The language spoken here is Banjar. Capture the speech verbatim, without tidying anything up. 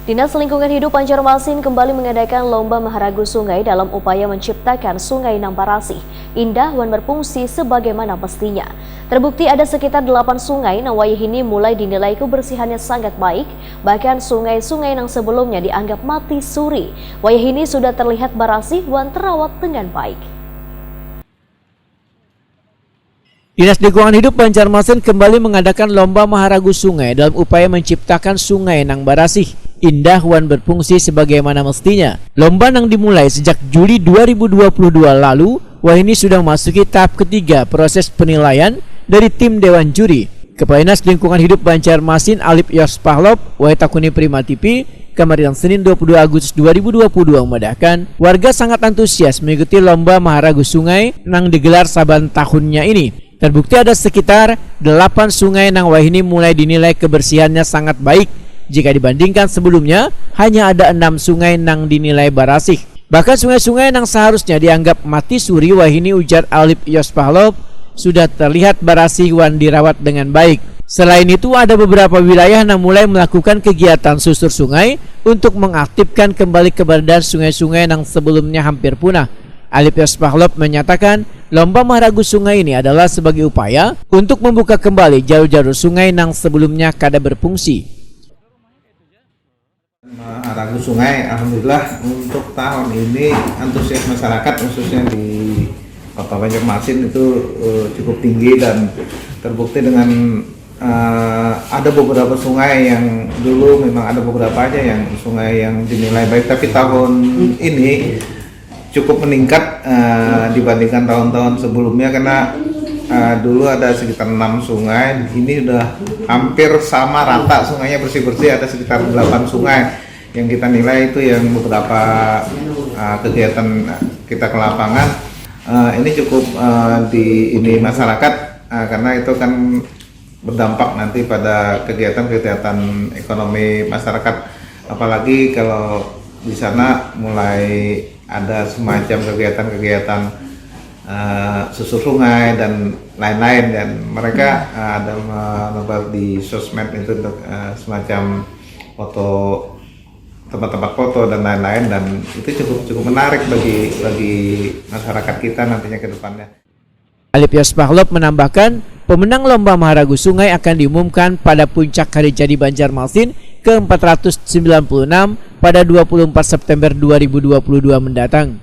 Dinas Lingkungan Hidup Banjarmasin kembali mengadakan lomba maharagu sungai dalam upaya menciptakan sungai nang barasih, indah, wan berfungsi sebagaimana mestinya. Terbukti ada sekitar delapan sungai nang wayahini mulai dinilai kebersihannya sangat baik, bahkan sungai-sungai nang sebelumnya dianggap mati suri, wayahini sudah terlihat barasih wan terawat dengan baik. Dinas Lingkungan Hidup Banjarmasin kembali mengadakan lomba maharagu sungai dalam upaya menciptakan sungai nang barasih, indah, wan berfungsi sebagaimana mestinya. Lomba nang dimulai sejak Juli dua ribu dua puluh dua lalu, wahini sudah masuki tahap ketiga proses penilaian dari tim Dewan Juri. Kepala Dinas Lingkungan Hidup Banjarmasin Alip Yos Pahlop, wahai takuni Prima T V, kemarin Senin dua puluh dua Agustus dua ribu dua puluh dua memadahkan, warga sangat antusias mengikuti lomba maharagu sungai nang digelar saban tahunnya ini. Terbukti ada sekitar delapan sungai nang wahini mulai dinilai kebersihannya sangat baik jika dibandingkan sebelumnya hanya ada enam sungai nang dinilai barasih. Bahkan sungai-sungai nang seharusnya dianggap mati suri wahini, ujar Alip Yos Pahlop, sudah terlihat barasih wan dirawat dengan baik. Selain itu, ada beberapa wilayah nang mulai melakukan kegiatan susur sungai untuk mengaktifkan kembali keberadaan sungai-sungai nang sebelumnya hampir punah. Alip Yos Pahlop menyatakan, lomba maharagu sungai ini adalah sebagai upaya untuk membuka kembali jalur-jalur sungai nang sebelumnya kada berfungsi. Maharagu sungai, alhamdulillah untuk tahun ini antusias masyarakat khususnya di Kota Banjarmasin itu eh, cukup tinggi dan terbukti dengan eh, ada beberapa sungai yang dulu memang ada beberapa aja yang sungai yang dinilai baik, tapi tahun ini cukup meningkat eh, dibandingkan tahun-tahun sebelumnya karena eh, dulu ada sekitar enam sungai, ini udah hampir sama rata sungainya, bersih-bersih ada sekitar delapan sungai yang kita nilai itu yang beberapa eh, kegiatan kita ke lapangan eh, ini cukup eh, di ini masyarakat eh, karena itu kan berdampak nanti pada kegiatan-kegiatan ekonomi masyarakat, apalagi kalau di sana mulai ada semacam kegiatan-kegiatan eh, susur sungai dan lain-lain, dan mereka eh, ada menebar di sosmed itu untuk eh, semacam foto tempat-tempat foto dan lain-lain, dan itu cukup cukup menarik bagi bagi masyarakat kita nantinya ke depannya. Alip Yos Pahlop menambahkan, pemenang lomba maharagu sungai akan diumumkan pada puncak hari jadi Banjarmasin ke empat ratus sembilan puluh enam pada dua puluh empat September dua ribu dua puluh dua mendatang.